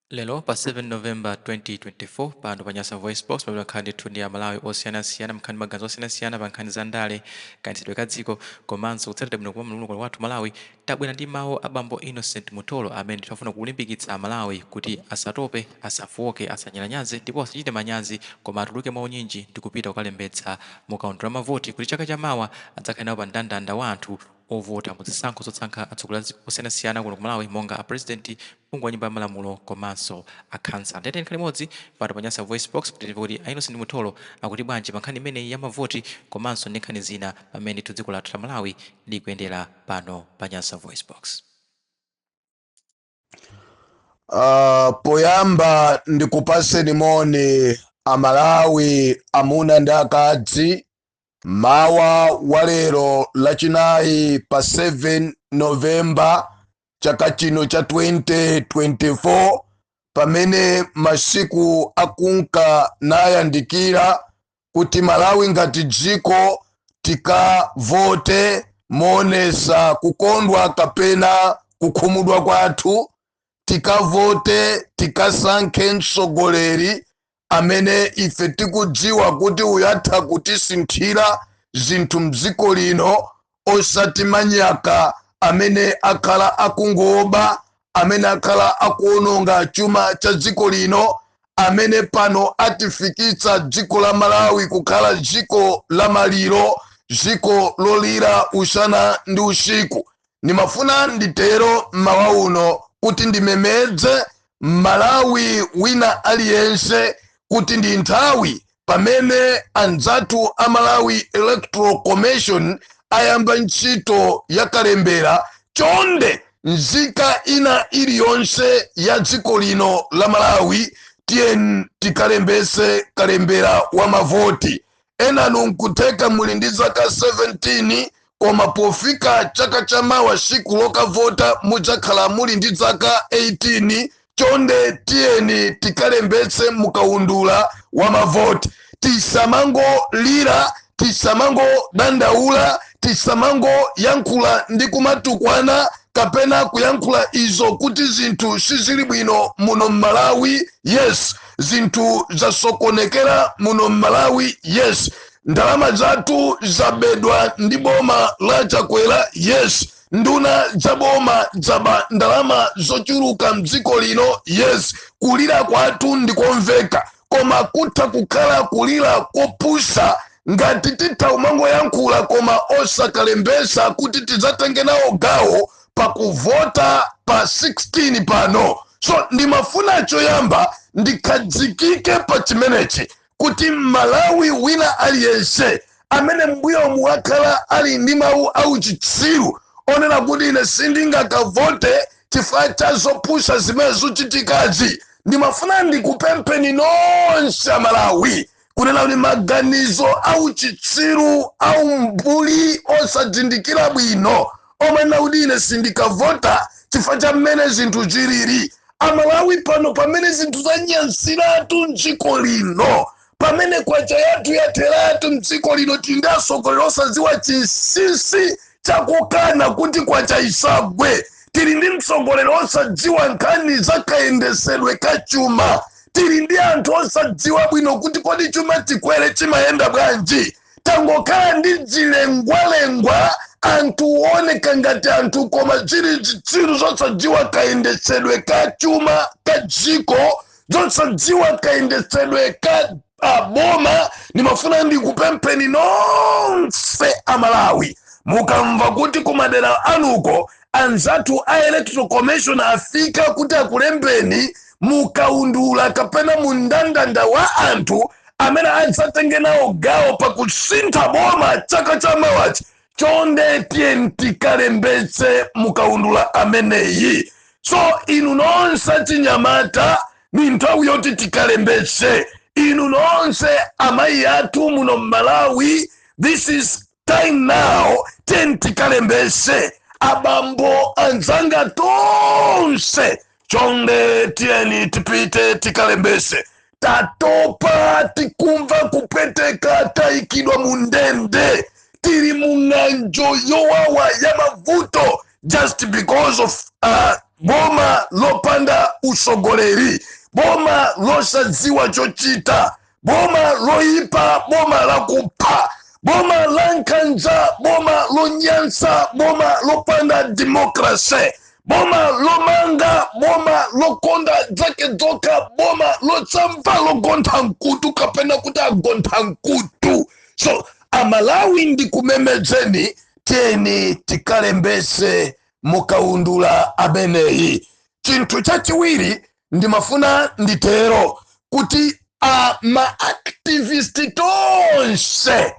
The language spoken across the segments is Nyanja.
Lero pa 7 November 2024, pano pa Nyasa Voice Box, pamene pakhala ndithu ndi Amalawi osiyanasiyana mnkhani, maganizo osiyanasiyana pa nkhani za ndale, kayendetsedwe ka dziko komanso kutsatira bwino kwa malamulo wathu Malawi, tabwera ndi mawu a bambo Innocent Mutholo amene ndithu afuna kulimbikitsa Amalawi kuti asatope, asafowoke, asanyalanyaze ndipo asachite manyazi, koma atuluke mwaunyinji ndi kupita kukalembetsa mu kaundula mavoti kuti chaka chamawa adzakhale nawo pa mndandanda wa anthu ovota mu zisankho zosankha atsogoleri osiyanasiyana kuno ku Malawi, monga a president, phungu wa Nyumba ya Malamulo komanso a khansala. Tiyeni tikhale limodzi pano pa Nyasa Voice Box kuti timve kuti a Innocent Mutholo akuti bwanji pa nkhani imeneyi ya mavoti komanso ndi nkhani zina pamene ndithu dziko lathu la Malawi likuyendera, pano pa Nyasa Voice Box. Poyamba ndikupaseni moni Amalawi, amuna ndi akazi, mawa wa lero Lachinayi pa 7 Novemba chaka chino cha 2024, pamene masiku akunka nayandikira kuti Malawi ngati dziko tikavote moonesa kukondwa kapena kukhumudwa kwathu, tikavote, tikasankhe mtsogoleri amene ife tikudziwa kuti uyu atha kutisinthira zinthu mdziko lino, osati manyaka amene akhala akungoba, amene akhala akuononga chuma cha dziko lino, amene pano atifikitsa dziko la Malawi kukhala dziko la maliro, dziko lolira usana ndi usiku. Ndimafuna nditero mmawa uno kuti ndimemedze Malawi wina aliyense kuti ndi nthawi pamene anzathu a Malawi Electoral Commission ayamba ntchito yakalembera. Chonde, nzika ina iliyonse ya dziko lino la Malawi, tiyeni tikalembese kalembera wa mavoti. Enanu nkutheka muli ndi zaka 17, koma pofika chaka chamawa siku lokavota mudzakhala muli ndi zaka 18. Chonde, tiyeni tikalembetse mukaundula wa mavoti. Tisamangolira, tisamangodandaula, tisamangoyankhula ndi kumatukwana kapena kuyankhula izo kuti zinthu sizili bwino muno mMalawi. Yes, zinthu zasokonekera muno mMalawi. Yes, ndalama zathu zabedwa ndi boma la Chakwera. Yes, nduna za boma zaba ndalama zochuluka mdziko lino. Yes, kulira kwathu ndikomveka, koma kutha kukhala kulira kopusa ngati titha umangoyankhula koma osakalembesa kuti tidzatenge nawo gawo pakuvota pa 16 pano. So ndimafuna choyamba ndikhazikike pa chimenechi kuti Malawi wina aliyense amene mbuyomu wakhala ali ndi mawu auchitsiru onena kuti ine sindingakavote chifukwa cha zopusa zimene zikuchitikazi, ndimafuna ndikupempheni nonse Amalawi kunena kuti maganizo auchitsiru, aumbuli, osadzindikira bwino omanena kuti ine sindikavota chifukwa cha mmene zinthu zilili, Amalawi, pano pamene zinthu zanyansiratu mdziko lino, pamene kwacha yathu yatheratu mdziko lino, tili ndi atsogoleri osadziwa chinsinsi chakukana kuti kwacha isagwe, tili ndi mtsogoleri osadziwa nkhani za kayendesedwe ka chuma, tili ndi anthu osadziwa bwino kuti kodi chuma chikwere chimayenda bwanji, tangokhala ndi zilengwalengwa, anthu ooneka ngati anthu koma zili zitsiru zosadziwa kayendesedwe ka chuma ka dziko, zosadziwa kayendesedwe ka boma. Ndimafuna ndikupempheni nonse Amalawi, mukamva kuti kumadera anuko anzathu a Electoral Commission afika kuti akulembeni mukaundula kapena mundandanda wa anthu amene adzatenge nawo gawo pakusintha boma chaka chamawachi, chonde tiyeni tikalembetse mukaundula ameneyi. So inu nonse achinyamata, ni nthawi yoti tikalembetse. Inu nonse amayi athu muno mMalawi, this is time now, tiyeni tikalembetse. Abambo anzanga tonse, chonde tiyeni tipite tikalembetse. Tatopa, tikumva kupweteka, tayikidwa mu ndende, tili mu ng'anjo yowawa ya mavuto just because of Boma lopanda usogoleri, boma losadziwa chochita, boma loyipa, boma lakupha, boma la nkhanza, boma lonyansa, boma lopanda democracy, boma lomanga, boma lokonda zake zokha, boma lotsamva, logontha mkutu kapena kuti agontha mkutu. So Amalawi, ndikumemezeni, tiyeni tikalembese mukaundula ameneyi. Chinthu chachiwiri ndimafuna nditero kuti a maactivist tonse,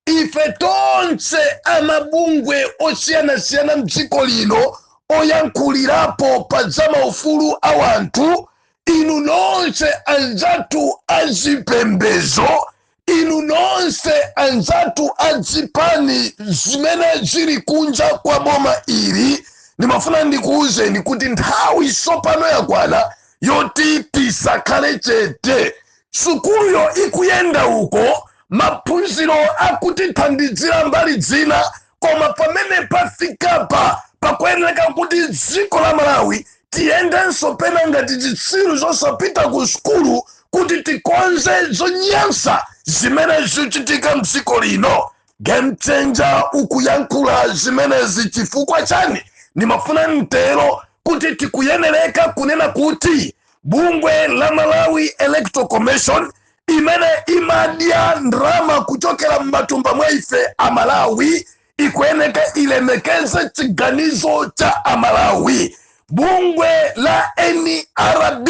ife tonse amabungwe osiyanasiyana mdziko lino oyankhulirapo pa za maufulu a wanthu, inu nonse anzathu azipembezo, inu nonse anzathu azipani zimene zili kunja kwa boma ili, ndimafuna ndikuwuzeni kuti nthawi tsopano yakwana yoti tisakhale chete. Sukuluyo ikuyenda uko, maphunziro akutithandizira mbali zina, koma pamene pafikapa pakuyeneka kuti dziko la Malawi tiyendenso pena ngati zitsiru zosapita ku sukulu kuti tikonze zonyansa zimene zikuchitika mdziko lino. Game Changer ukuyankhula zimenezi chifukwa chani? Ndimafuna mtero kuti tikuyenereka kunena kuti bungwe la Malawi Electoral Commission, imene imadya ndalama kuchokera m'matumba mwa ife Amalawi, ikuyeneka ilemekeze chiganizo cha Amalawi. Bungwe la NRB,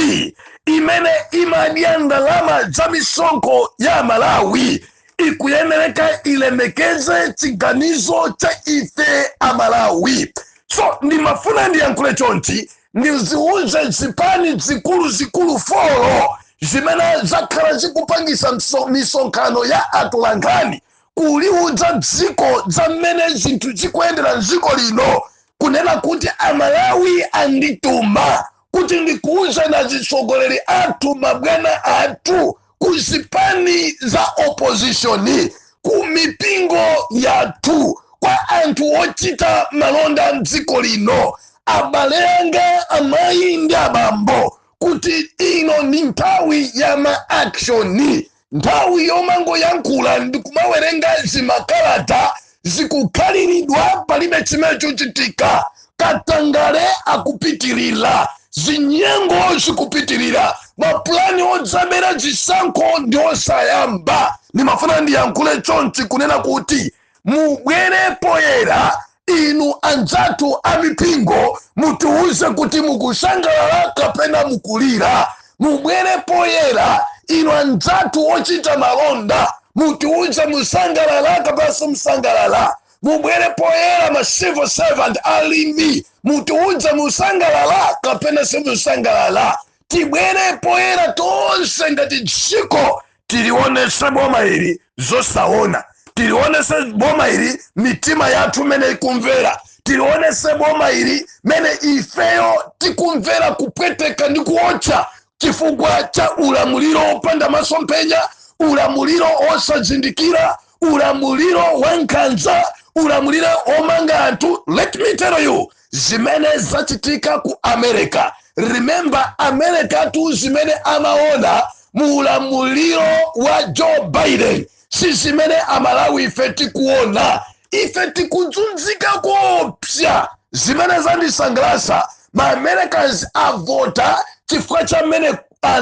imene imadya ndalama za misonkho ya Malawi, ikuyenereka ilemekeze chiganizo cha ife Amalawi. So ndimafuna ndiyankhule chonchi, ndiziuze zipani zikulu zikulu four zimene zakhala zikupangisa misonkhano ya atolankhani kuliudza dziko za mmene zinthu zikuyendera mdziko lino, kunena kuti Amalawi andituma kuti ndikuuze na atsogoleri athu, mabwana athu ku zipani za opposition, ku mipingo yathu, kwa anthu ochita malonda mdziko lino, abale anga amayi ndi abambo, kuti ino ndi nthawi ya maaction. Nthawi yomangoyankhula ndi kumawerenga zimakalata zikukhaliridwa, palibe chimene chochitika. Katangale akupitirira, zinyengo zikupitirira, mapulani odzabera zisankho ndi osayamba. Ndimafuna ndiyankhule chonchi kunena kuti mubwere poyera, inu anzathu amipingo, mutiuze kuti mukusangalala kapena mukulira. Mubwere poyera, inu anzathu ochita malonda, mutiuze musangalala kapena simusangalala. Mubwere poyera, ma civil servant, alimi, mutiuze musangalala kapena simusangalala. Tibwere poyera tonse ngati dziko, tilionese boma ili zosaona, tilionese boma ili mitima yathu mene ikumvera, tilionese boma ili mene ifeyo tikumvera kupweteka ndi kuotcha chifukwa cha ulamuliro wopanda masomphenya, ulamuliro osazindikira, ulamuliro wankhanza, ulamuliro omanga anthu. Let me tell you zimene zachitika ku America. Remember, America tu zimene amaona mu ulamuliro wa Joe Biden si zimene Amalawi ife tikuona. Ife tikuzunzika kopsa. Zimene zandisangalatsa, ma Americans avota chifukwa cha mmene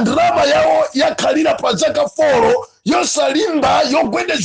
ndalama yawo yakhalira pa zaka 4 yosalimba,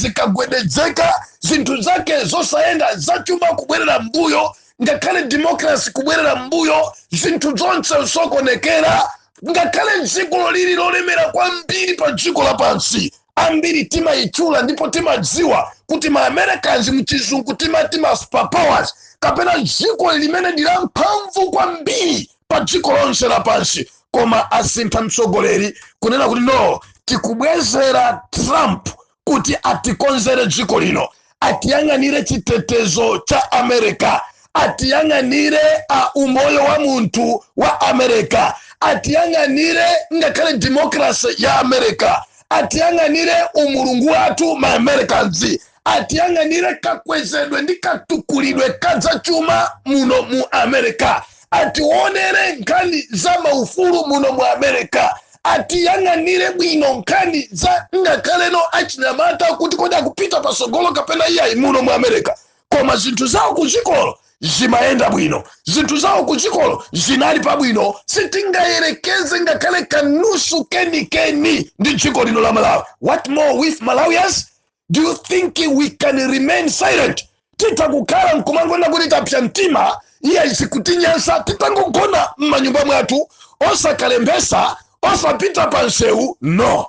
yogwedezeka-gwedezeka, zinthu zake zosayenda, zachuma kubwerera mbuyo, ngakhale democracy kubwerera mbuyo, zinthu zonse zosokonekera, ngakhale dziko lili lolemera kwambiri pa dziko lapansi. Ambiri timayitchula ndipo timadziwa kuti ma Americans, mchizungu timati ma superpowers, kapena dziko limene ndi la mphamvu kwambiri pa dziko lonse lapansi, koma asintha mtsogoleri kunena kuti no, tikubwezera Trump kuti atikonzere dziko lino, atiyang'anire chitetezo cha America, atiyang'anire a umoyo wa munthu wa America, atiyang'anire ngakhale democracy ya America, atiyang'anire umulungu wathu ma Americans, atiyang'anire kakwezedwe ndi katukulidwe kadzachuma muno mu America. Ationere nkhani za maufulu muno mu America, atiyang'anire bwino nkhani za ngakhaleno achinyamata, kuti kodi akupita pasogolo kapena iyayi muno mu America. Koma zinthu zawo kudzikolo zimayenda bwino, zinthu zawo kudzikolo zinali pabwino. Sitingayerekeze ngakhale kanusu kenikeni ndi dziko lino la Malawi. What more with Malawians? Do you think we can remain silent? Titha kukhala nkumangona kuti tapsa mtima, iye zikutinyansa, titangogona m'manyumba mwathu, osakalembesa, osapita pa nsewu? No.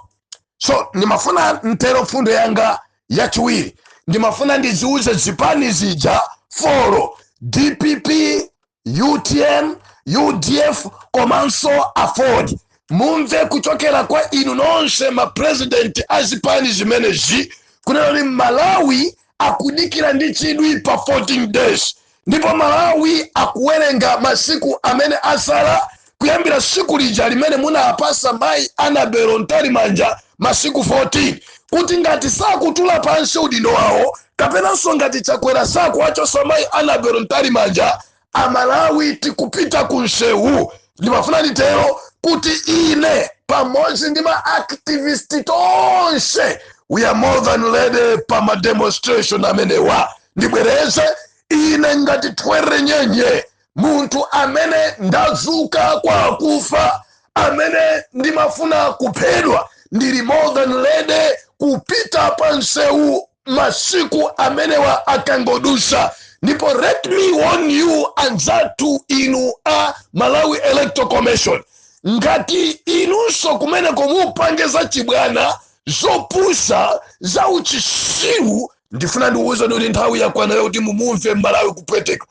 So ndimafuna ntero fundo yanga yachiwiri, ndimafuna ndiziuze zipani zija four, DPP, UTM, UDF komanso AFORD. Mumve kuchokera kwa inu nonse mapresidenti a zipani zimenezi kunena kuti Malawi akudikira ndi chidwi pa 14 days, ndipo Malawi akuwerenga masiku amene asala kuyambira siku lija limene munapasa mayi Annabel Mtalimanja masiku 14, kuti ngati sakutula pansi udindo wawo, kapenanso ngati Chakwera sakuwachosa mayi Annabel Mtalimanja, Amalawi tikupita ku nsewu. Ndimafuna nditero kuti ine pamodzi ndi ma activist tonse, we are more than ready pa ma demonstration amenewa. Ndibwereze, ine ngati Twere Nyenye, munthu amene ndazuka kwa akufa, amene ndimafuna kuphedwa, ndili more than ready kupita pa nsewu masiku amenewa akangodusa. Ndipo let me warn you, anzathu inu a Malawi Electoral Commission, ngati inunso kumeneko mupange za chibwana, zopusa, za uchisiru, ndifuna ndiuze kuti nthawi yakwana kuti mumumve Malawi kupweteka.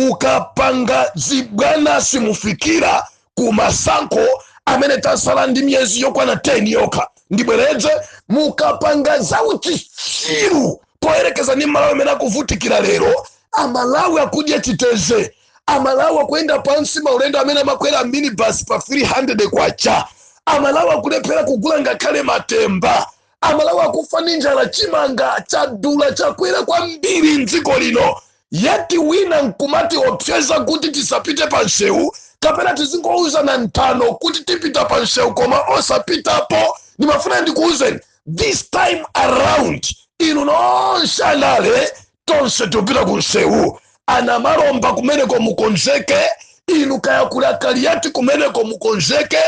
Mukapanga zibwana, simufikira ku masankho amene tasala ndi miyezi yokwana 10 yokha. Ndibwereze, mukapanga za uchisiru poyerekeza ndi Malawi amene akuvutikira lero, Amalawi akudya chiteze, Amalawi akuyenda pansi maulendo amene amakwera minibus pa 300 kwacha, Amalawi akulephera kugula ngakhale matemba, Amalawi akufa ndi njala, chimanga chadula, chakwera kwambiri mdziko lino, yeti wina nkumati opseza kuti tisapite pa nsewu, kapena tizingouzana nthano kuti tipita pa nsewu koma osapitapo. Ndimafuna ndikuuzeni, this time around, inu nonse anale, tonse tikupita ku nsewu. Anamalomba kumeneko mukonzeke, inu kaya kuli Akaliyati kumeneko mukonzeke,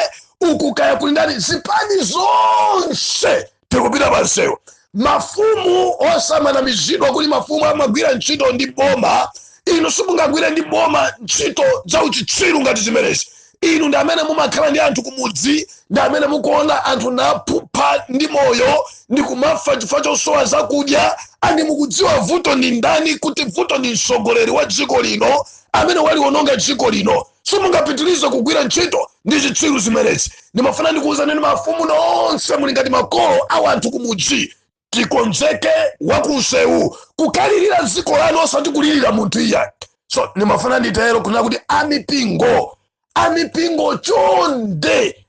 uku kaya kuli ndani, zipani zonse tikupita pa nsewu. Mafumu osamanamizidwa kuti mafumu amagwira ntchito ndi boma. Inu simungagwire ndi boma ntchito za uchitsiru ngati zimenezi. Inu ndi amene mumakhala ndi anthu kumudzi, ndi amene mukuona anthu naphupha ndi moyo ndi kumafa chifukwa chosowa zakudya, and mukudziwa vuto ndi ndani, kuti vuto ndi mtsogoleri wa dziko lino amene waliwononga dziko lino. Simungapitirize kugwira ntchito ndi zitsiru zimenezi. Ndimafuna ndikuwuzaneni mafumu nonse, muli ngati makolo a anthu kumudzi, tikonzeke wakunsewu kukalirira dziko lanu, osati kulirira munthu iya. So ndimafuna nditero kunena kuti amipingo, amipingo chonde,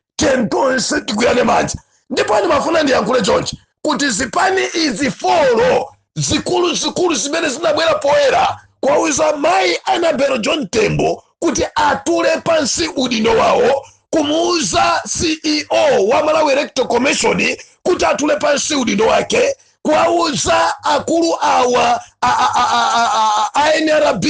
tonse tigwirane manja. Ndipo ndimafuna ndiyankhule chonchi kuti zipani izi four zikulu zikulu zimene zinabwera poyera kuwauza mayi Annabel John Tembo kuti atule pansi udindo wawo, kumuuza CEO wa Malawi Electoral Commission kuti atule pansi udindo wake, kuwauza akulu awa a NRB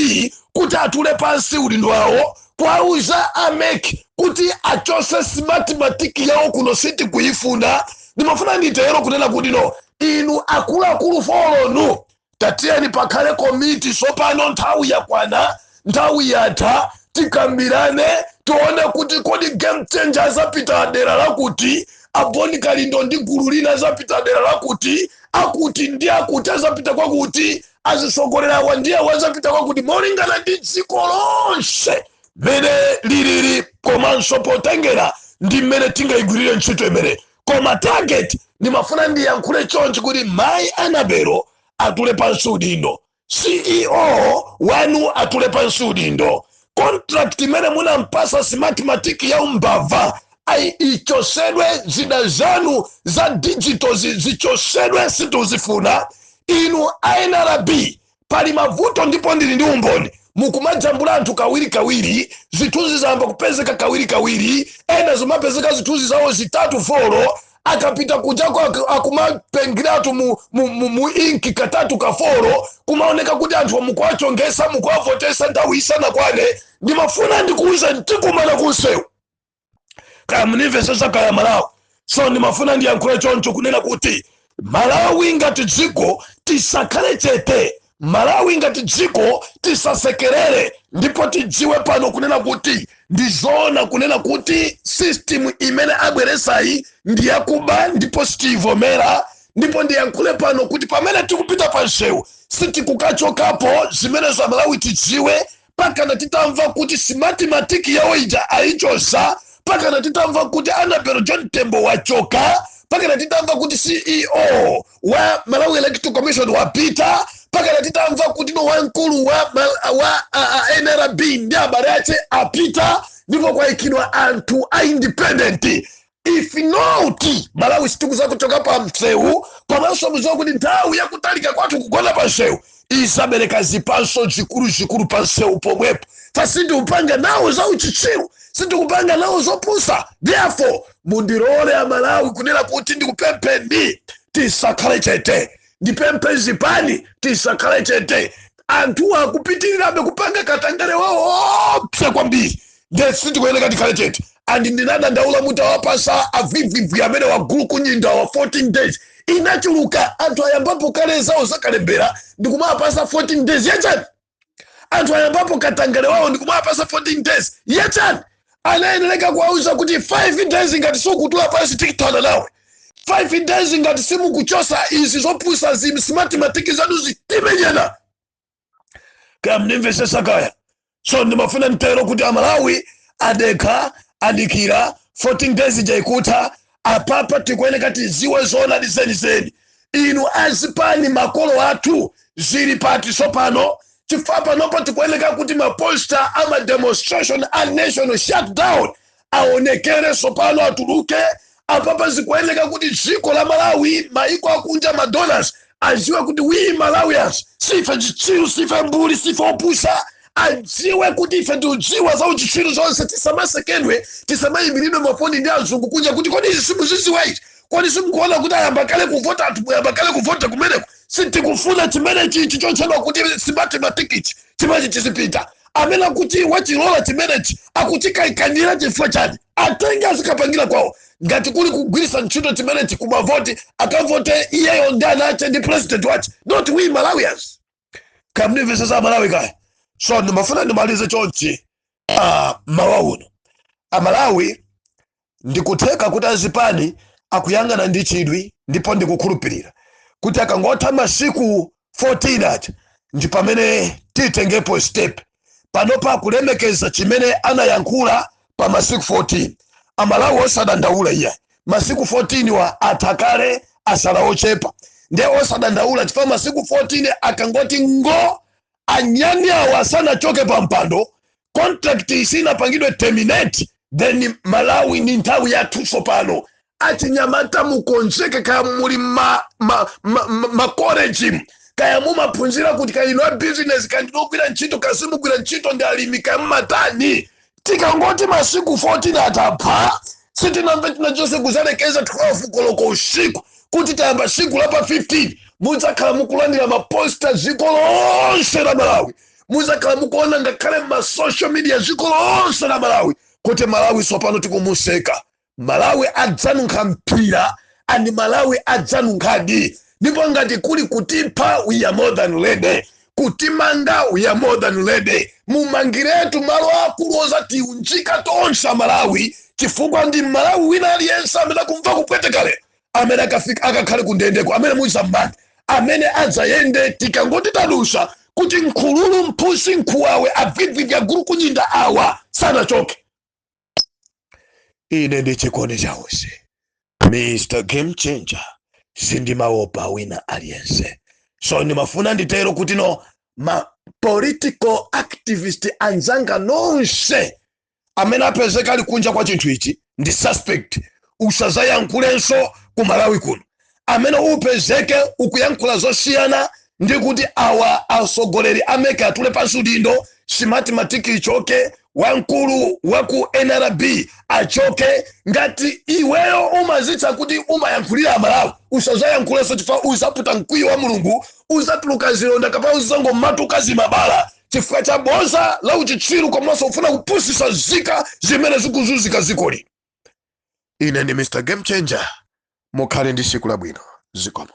kuti atule pansi udindo wawo, kuwauza a MEC kuti achose Smartmatic yawo kuno, sitikuifuna. Ndimafuna nditero kunena kuti no, inu akuluakulu four nu, tatiyeni pakhale komiti sopano. Nthawi yakwana, nthawi yatha, tikambirane, tione kuti kodi game changer azapita dera lakuti, aboni Kalindo ndi gulu lina azapita dera lakuti, akuti ndi akuti azapita kwakuti, azisogolera awa ndi awa azapita kwakuti, molingana ndi dziko lonse mene lilili, komanso potengera ndi mmene tingayigwirire ntchito imene. Koma target, ndimafuna ndiyankhule chonchi kuti mayi Annabel atule pansi udindo, CEO wanu atule pansi udindo, contract imene munampasa Smartmatic ya umbava ai ichosedwe, zida zanu za digital zichosedwe, situzifuna. Inu a NRB, pali mavuto ndipo ndili ndi umboni. Mukumajambula anthu kawirikawiri, zithunzi zayamba kupezeka kawirikawiri, ena zimapezeka zithunzi zawo zitatu, four. Akapita kujako akumapengiratu mu inki katatu, ka four, kumaoneka kuti anthu mukuwachongesa, mukuwavotesa nthawi isanakwane. Ndimafuna ndikuuze, tikumana kunsewu, kaya munimvesesa kaya Malawi. So ndimafuna ndiyankhule choncho kunena kuti Malawi ngati dziko tisakhale chete, Malawi ngati dziko tisasekerere, ndipo tidziwe pano kunena kuti ndizoona kunena kuti system imene abweresayi ndi yakuba ndipo sitiyivomera. Ndipo ndiyankhule pano kuti pamene tikupita pa msewu sitikukachokapo. Zimenezo Amalawi tidziwe, pakana titamva kuti Smartmatic yawo ija ayichosa, pakana titamva kuti Annabel John Tembo wachoka, pakana titamva kuti CEO wa Malawi Electoral Commission wapita, pakana titamva kuti no wamkulu wa NRB ndi abale ache apita ndipo kwayikidwa anthu a independent. If not, Malawi sitikuza kuchoka pa msewu. Komanso muziwa kuti nthawi yakutalika kwathu kugona pa msewu izabereka zipanso zikuluzikulu pa msewu pomwepo. Sindikupanga nawo za uchitsiru, sindikupanga nawo zopusa. Therefore mundilole Amalawi kunena kuti ndikupempheni, tisakhale chete. Ndipemphe zipani, tisakhale chete. Anthu akupitirirabe kupanga katangale wawo opsa kwambiri, nde sitikuyeneka tikhale chete. And ndinadandaula mutawapasa avivivwi amene wagulu kunyinda wa 14 days, inachuluka. Anthu ayambapo kale zawo zakalembera, ndikumawapasa 14 days yachani? Anthu ayambapo katangale wawo, ndikumawapasa 14 days yachani? Anayeneleka kuwauza kuti 5 days, ngati sukutula pansi tikithana nawe. 5 days, ngati simukuchosa izi zopusa zi Smartmatic zanu, zitimenyana, kaya mnimvesesa kaya. So ndimafuna mtero kuti Amalawi adekha, adikira 14 days jaikutha. Apapa tikuyeneka tiziwe zoona zenizeni. Inu azipani, makolo athu, zili pati sopano? Chifukwa panopo tikuyeneka kuti ma poster ama demonstration a national shutdown aonekere sopano, atuluke. Apapa zikuyeneka kuti dziko la Malawi, maiko akunja, ma donors aziwe kuti we Malawians sife zitsiru, sife mbuli, sife opusa. Adziwe kuti ife tiudziwa za uchitsiru zonse. Tisamasekedwe, tisamayimbiridwe mafoni ndi azungu kunja kuti kodi izi simuziziwa izi? Kodi simukuona kuti ayamba kale kuvota anthu? Muyamba kale kuvota kumeneko. Sitikufuna chimene chichi chotchedwa kuti Smartmatic, chimenechi chizipita. Amene akuti wachilola chimenechi akuchikaikanira chifukwa chani? Atenge azikapangira kwawo. Ngati kuli kugwiritsa ntchito chimenechi kumavoti, akavote iyeyo ndi ana ache ndi president wache, not we Malawians. Kamnimvesesa Malawi kaya. So ndimafuna ndimalize chonchi mawa uno, Amalawi. Ndikutheka kuti azipani akuyang'ana ndi chidwi, ndipo ndikukhulupirira kuti akangotha masiku 14 aja ndi pamene titengepo step. Panopa akulemekeza chimene anayankhula pa masiku 14. Amalawi osadandaula iya, masiku 14 wa athakale, asala ochepa, ndiye osadandaula chifukwa masiku 14 akangoti ngo, anyani awo asanachoke pa mpando, contract isinapangidwe terminate, then Malawi ni nthawi yathu tsopano. Achinyamata mukonzeke, kaya muli ma college, kaya mumaphunzira kuti, kaya inu a business, kaya ndinogwira ntchito, kaya simugwira ntchito, ndi alimi, kaya mmatani, tikangoti masiku 14 atapha, sitinamve china chonse kuzalekeza 12 koloko usiku kuti tayamba siku la pa 15, mudzakhala mukulandira ma poster dziko lonse la Malawi. Mudzakhala mukuona ngakhale ma social media dziko lonse la Malawi kuti Malawi tsopano tikumuseka. Malawi adzanunkha mpira and Malawi adzanunkhadi. Ndipo ngati kuli kutipha, we are more than ready. Kutimanga, we are more than ready. Mumangiretu malo akulu ozatiunjika tonse Amalawi, chifukwa ndi Malawi wina aliyense amene akumva kupwetekale, amene akafika akakhale kundendeko, amene muzammange, amene adzayende tikangoti tadusa kuti nkhululu, mphusi, nkhuwawe, abvibvibvi, agulu kunyinda awa sanachoke. Ine ndi Chikondi Chausi, Mr Game Changer, sindimaopa wina aliyense. So ndimafuna nditero kuti no ma political activist anzanga nonse amene apezeka ali kunja kwa chinthu ichi ndi suspect, usazayankhulenso ku Malawi kuno. Amene upezeke ukuyankhula zosiyana ndi kuti awa atsogoleri a MEC atule pansi udindo. Smartmatic ichoke, wamkulu waku NRB achoke. Ngati iweyo umazitsa kuti umayankhulira Amalawi, usazayankhulenso, chifukwa uzaputa mkwiyo wa Mulungu, uzatuluka zilonda kapena uzangomatuka zimabala chifukwa cha boza la uchitsiru komanso ufuna kupusisa zika zimene zikuzunzika zikoli. Ine ndi Mr Game Changer. Mukhale ndi siku labwino. Zikomo.